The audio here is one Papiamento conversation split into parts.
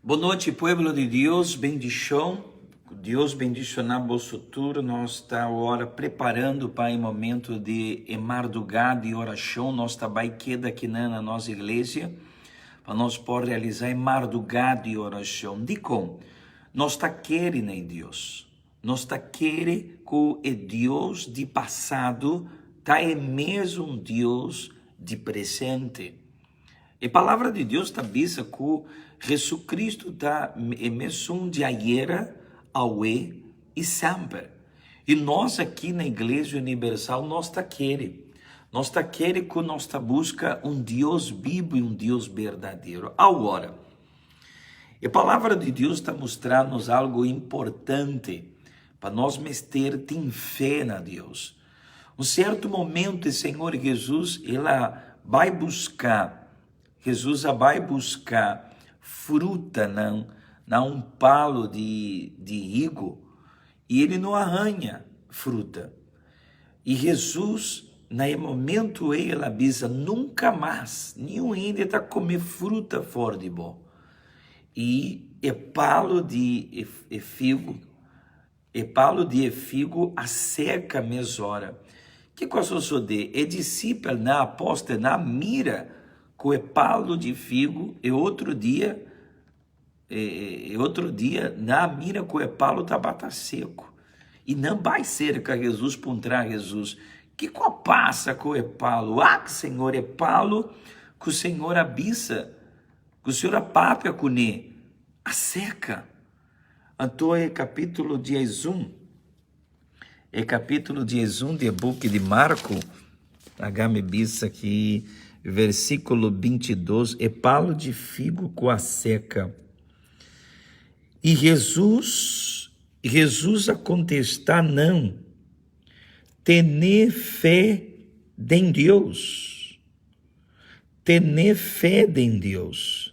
Bon nochi pueblo di Dios, bendicion, cu Dios bendiciona boso tur, nos ta awor preparando pa e momento di e marduga di oracion, nos ta bay keda akinan na nos iglesia pa nos por realisa e marduga di oracion. Dicon? Nos ta kere na e Dios, nos ta kere cu e Dios di pasado ta e mesun Dios di presente. E Palabra di Dios ta bisa ku Jesucristo ta e mesun di ayera, awe i semper. I nos aki na Iglesia Unibersal nos ta kere. Nos ta kere ku nos ta buska un Dios bibu i un Dios berdadero. Awor, e Palabra di Dios ta mustra nos algu importante pa nos mester tin fe na Dios. Un certo momento e Senhor Jesus el a bai busca, Jesus a bai busca frutanan na un palo di di higo y ele no a haña fruta. Y Jesus na e momento ei el a bisa, nunca mas niun hende ta come fruta for di bo. Y e palo di e figo E palu di e figu a seka mesora. Kiko a sosodé? E disipelnan, apòstelnan, a mira ku e palu di figu e otro dia, e otro dia nan a mira ku e palu tabata seku. I nan bai serka Hesus puntra Hesus, Kiko a pasa ku e palu? Wak, Señor, e palu ku Señor a bisa, ku Señor a papia kuné, a seka. Anto e capítulo 11, e capítulo 11 di e buki di Marco, laga mi bisa aki versículo 22, e palo di figo cu a seca. Y Jesus, Jesus a contesta nan, Tene fe den Dios. Tene fe den Dios.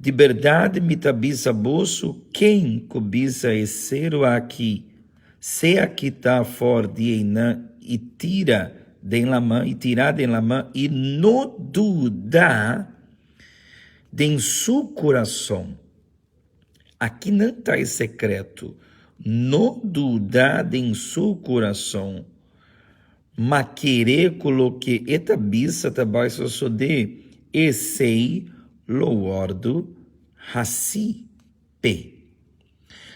Di berdad mi ta bisa boso, ken ku bisa e seru aki, Sea kitá for di einan i tira den laman, i tirá den laman, i no duda den su kurason. Akinan ta e sekreto, no duda den su kurason, ma kere ku loke e ta bisa ta bai sosodé, esei lo wòrdu hasí p'e.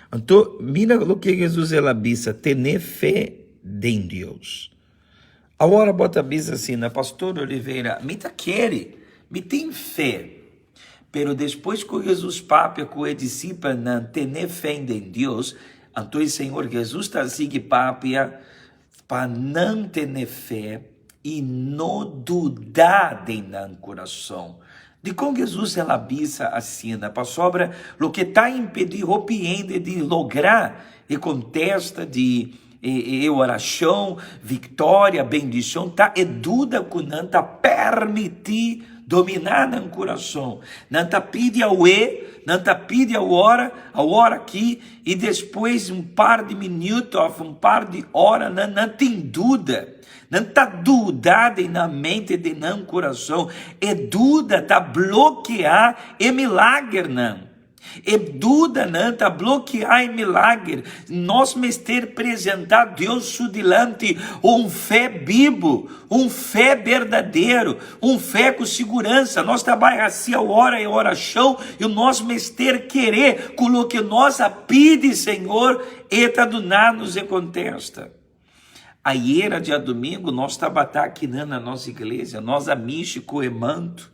Anto, mira loke Hesus el a bisa, Tene fe den Dios. Awor bo ta bisa asina, Pastor Oliveira, mi ta kere, mi tin fe. Pero despues ku Hesus papia ku e disipelnan, Tene fe den Dios, anto e Señor Hesus ta sigui papia Pa nan tene fe i no duda den nan kurason. Dikon Hesus el a bisa asina? Pasobra loke ta impedí hopi hende di logra e kontesta di e orashon, viktoria, bendishon, ta e duda ku nan ta permití dominá nan kurason. Nan ta pidi awe, nan ta pidi awor, awor aki, I despues un par di minuut of un par di ora nan nan tin duda. Nan ta duda den nan mente, den nan kurason. E duda ta blokea e milagernan. E dudanan ta blokea e milager. Nos mester presenta Dios su dilanti un fe bibu, un fe berdadero. Un fe ku siguransa, nos ta bai hasi awor e orashon i nos mester kere ku loke nos a pidi Señor, E ta duna nos e kontesta. Ayera djadumingu nos tabata akinan na nos iglesia, nos a mishi ku e manto.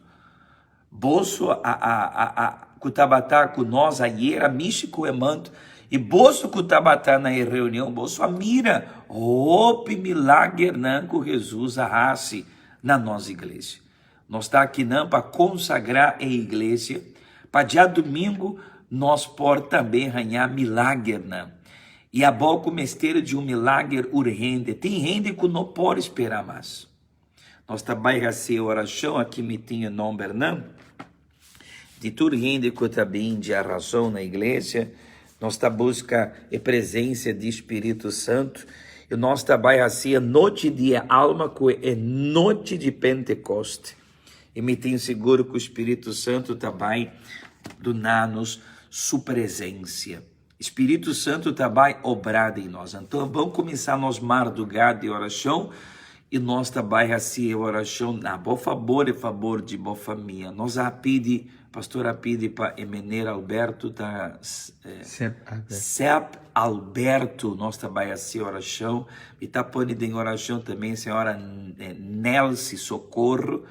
Boso a a a a ku tabata ku nos ayera mishi ku e manto i boso ku tabata na e reunion, boso a mira hopi milagernan ku Hesus a hasi na nos iglesia. Nos ta akinan pa konsagrá e iglesia, pa djadumingu nos por tambe haña milagernan. I abo ku mester di un milager urgente, tin hende ku no por spera mas. Nos ta bai hasi e orashon aki mi tin e nombernan di tur hende ku ta bin djarazon na iglesia. Nos ta buska e presensia di Spiritu Santu i nos ta bai hasi e nochi di e alma ku e nochi di Pentekoste. I mi tin sigur ku Spiritu Santu ta bai. Duna nos su presensia. Spiritu Santu ta bai obra den nos. Anto ban kuminsá nos mardugá di orashon i nos ta bai hasi e orashon na bo fabor i fabor di bo famia. Nos a pidi, pastor a pidi pa e mener Alberto ta Sep Alberto. Sep Alberto, nos ta bai hasi orashon. Mi ta pone den orashon tambe señora Nelcy Socorro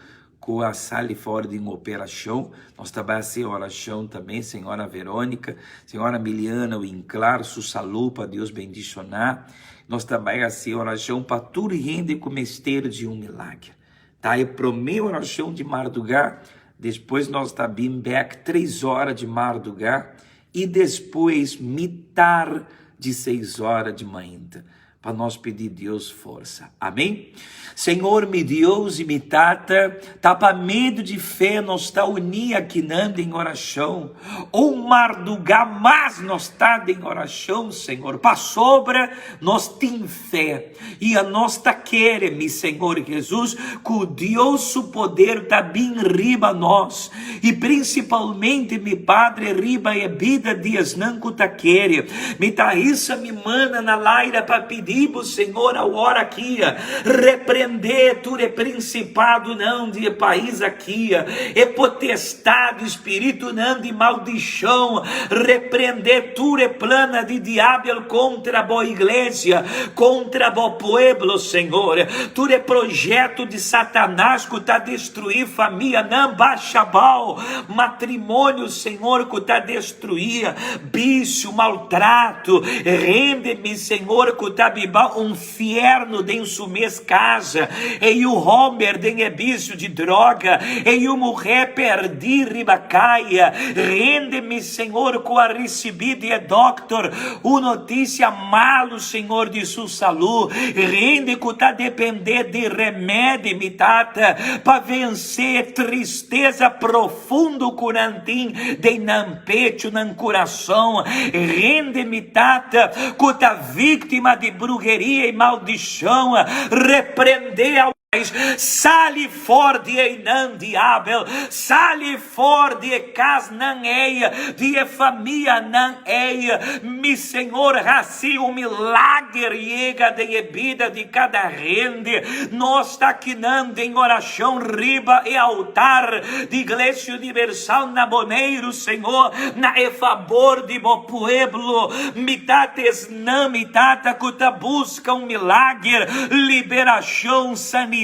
Ku a sali for di un operashon, nos ta bai hasi orashon tambe, señora Veronica, señora Miliana Winklar, su salú pa Dios bendishoná. Nos ta bai hasi orashon pa tur hende ku mester di un milager. Ta e promé orashon di mardugá, despues nos ta bin bèk tres ora di mardugá i despues mitar di seis ora di mainta. Pa nos pidi Dios forsa. Amén. Señor mi Dios y mi Tata, ta pa medio di fe nos ta uní akinan den oracion. Un mardugá mas nos ta den oracion, Señor, pasobra nos tin fe y anos ta kere, mi Señor Jesus, cu Dios su poder ta bin riba nos y principalmente, mi Padre, riba e bida di esnan cu ta kere. Mi ta hisa mi mana na laira pa pidi bo, Señor, awor aki, reprende tur e principadonan di e pais aki, e potestad, spiritunan di maldicion, reprende tur e plana di diabel contra bo iglesia, contra bo pueblo, Señor, tur e proyecto di Satanas cu ta destrui famianan, basha abao matrimonio, Señor, cu ta destrui. Bisio, maltrato, rende mi Señor cu ta biba un fierno den su mes casa, e yu homber den e bisio di droga, e yu muher perdi riba caya, rende mi Señor cu a ricibi di e doctor un noticia malo Señor di su salud, rende cu ta depende di remedi mi Tata pa vence e tristeza profundo cu nan tin den nan Pechu nan kurason, hende mi tata ku ta víktima di bruheria i maldishon, reprendé awor. Sali for di einan, diabel, sali for di e kasnan ei, di e famianan ei. Mi Señor, hasi un milager yega den e bida di kada hende. Nos ta akinan den orashon riba e altar di Iglesia Universal na Boneiru, Señor, na e fabor di bo pueblo. Mi tata esnan, mi tata, ku ta buska un milager, liberashon, sanidad,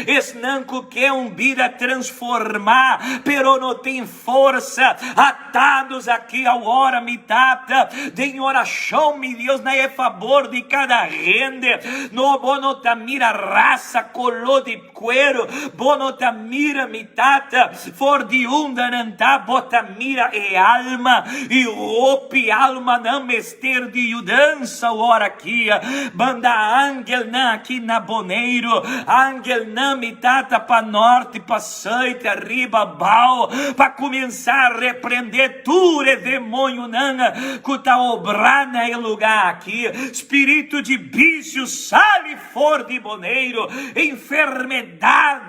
esnan ku ke un bida transformá, pero no tin forsa, atados aki awor, mi tata, den orashon, mi Dios, na e fabor di kada hende. No, bo no ta mira rasa, koló di. Cuero, bo no ta mira mi tata, for di unda nan ta, bo ta mira e alma, y hopi almanan mester di yudansa awor aki. Manda angelnan aki na Boneiru, angelnan mi tata pa norte, pa zuid, ariba, abao, pa cuminsa reprende tur e demonionan cu ta obra na e lugar aki. Spiritu di bicio, sali For di Boneiru, enfermedad,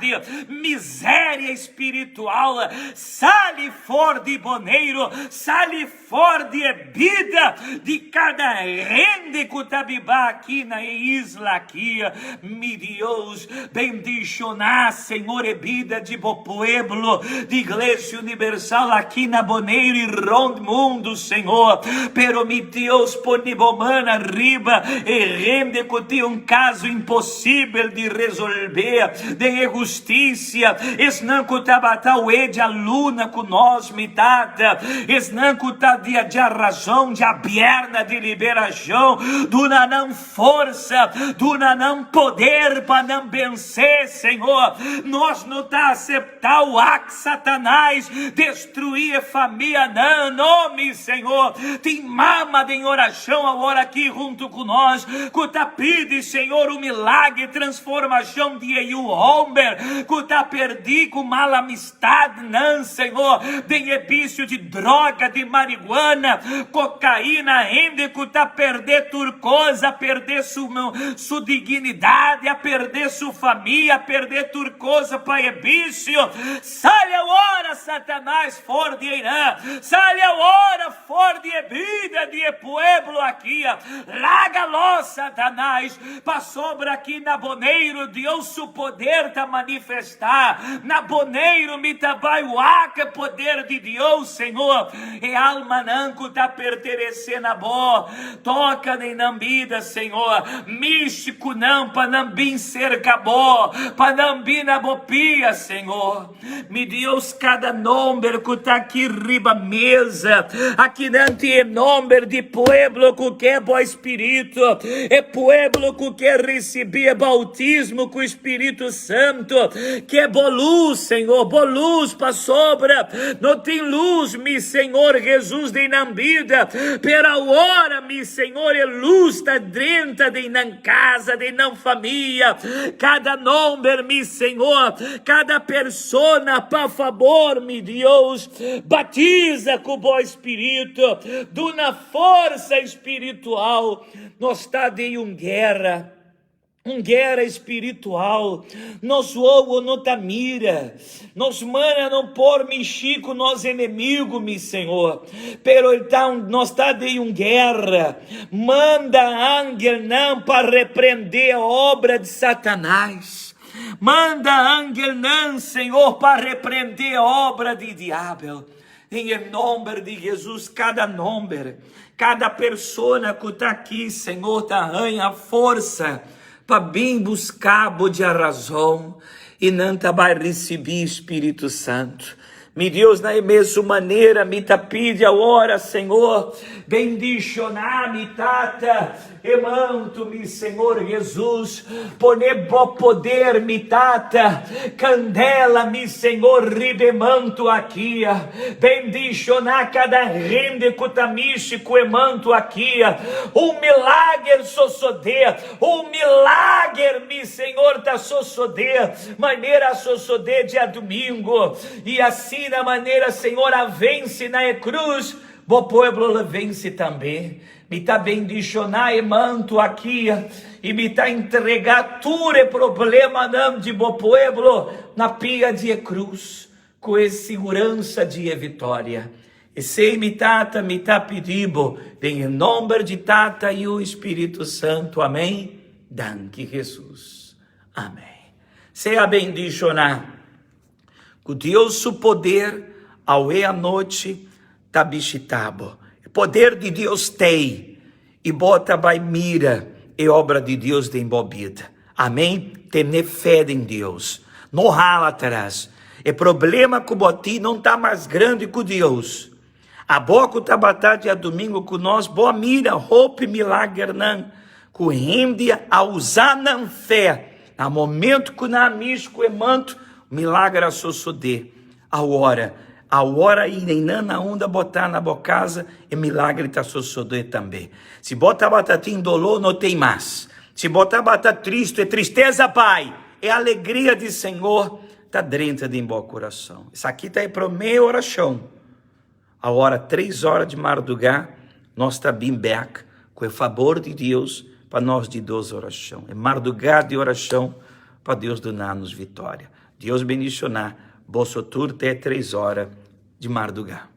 miseria spiritual, sali for di Boneiru, sali for di e bida di kada hende ku ta biba aki na e isla aki. Mi Dios, bendishoná, Señor, e bida di bo pueblo, di Iglesia Universal aki na Boneiru i rond mundu, Señor. Pero mi Dios, pone bo man ariba e hende ku tin un kaso imposibel di resolbé den e hustisia, esnan ku tabata awe djaluna ku nos, mi Tata, esnan ku ta dia djarazon, djabièrna di liberashon, duna nan forsa, duna nan poder pa nan bensé, Señor. Nos no ta aseptá wak Satanás destruí e famianan, no, mi Señor. Tin mama den orashon awor aki huntu ku nos ku ta pidi, Señor, un milagre, transformashon di e yu homber ku ta perdí ku mal amistadnan, Señor, den e bisio di droga, di marihuana, kokaina, hende ku ta perdé tur kos, a perdé su, su dignidad, a perdé su. su famia, perde tur cosa pa e bicio. Sali awor, Satanás, for di einan. Sali awor for di e bida di e pueblo aki. Laga los, Satanás, pasobra aki na Boneiru Dios su poder ta manifestá. Na Boneiru mi ta bai wak e poder di Dios, Señor. E almanan ku ta pertenesé na Bo, toka den nan bida, Señor. Mishi ku nan pa nan bin serka Bo, pa nan bin na Bo pia, Señor. Mi Dios, kada nomber ku ta aki riba mesa, akinan tin e nomber di pueblo ku ke Bo Spiritu, e pueblo ku ke risibí e bautismo ku Spiritu Santu, ke Bo lus, Señor, Bo lus, pasobra no tin lus, mi Señor Jesus, den nan bida, pero awor, mi Señor, e lus ta drenta den nan casa, den nan famia, cada nomber, mi Señor, cada persona, pa fabor, mi Dios, batiza cu Bo Spiritu, duna forsa espiritual, nos ta den un guerra. Un guera espiritual, nos wowo no ta mira, nos mana no por mishi ku nos enemigu, mi Señor, pero el ta un, nos ta den un guera, manda angelnan pa reprende obra di Satanás, manda angelnan, Señor, pa reprende obra di diabel. Den e nomber di Jesus, kada nomber, kada persona ku ta aki, Señor, ta haña forsa pa bin buska bo diarazon i nan ta bai risibí Spiritu Santu. Mi Dios, na e mesun manera mi ta pidi awor, Señor, bendishoná mi tata, E manto, mi Senhor Jesus, pone bo poder, mi Tata, candela, mi Senhor, riba e manto aki, bendiciona cada hende cu ta mishi cu e manto aki, un milager sosode, un milager, mi Senhor, ta sosode, manera a sosode diadomingo, y asina manera, Senhor, a vence na e cruz, bo pueblo lo vence tambe. Mi ta bendishoná e manto aki i mi ta entregá tur e problemanan di bo pueblo na pia di e krus, ku e siguransa di e vitoria. Esei, mi Tata, mi ta pidi bo den e nomber di Tata, Yu i Spiritu Santu. Amén. Danki, Hesus. Amén. Sea bendishoná. Ku Dios su poder awe anochi ta bishita bo. E poder di Dios t'ei i bo ta bai mira e obra di Dios den bo bida. Amen. Tene fe den Dios. No hala atras. E problema ku bo tin no ta mas grandi ku Dios. Abo ku tabata diadomingo ku nos, bo a mira hopi milagernan ku hende a usa nan fe. Na momento ku nan a mishi ku e manto, milager a sosode. Awor, awor ainda einan na unda bo ta na bo casa, e milager ta sosode tambe. Si bo tabata tin dolor, no tin mas. Si bo tabata tristu, e tristeza bai, e alegria di Señor ta drenta den bo kurason. Esaki ta e promé orashon. Awor, tres ora di mardugá, nos ta bin bèk ku e fabor di Dios pa nos di dos orashon. E mardugá di orashon pa Dios duna nos vitória. Dios bendishoná boso tur te tres ora di mardugá.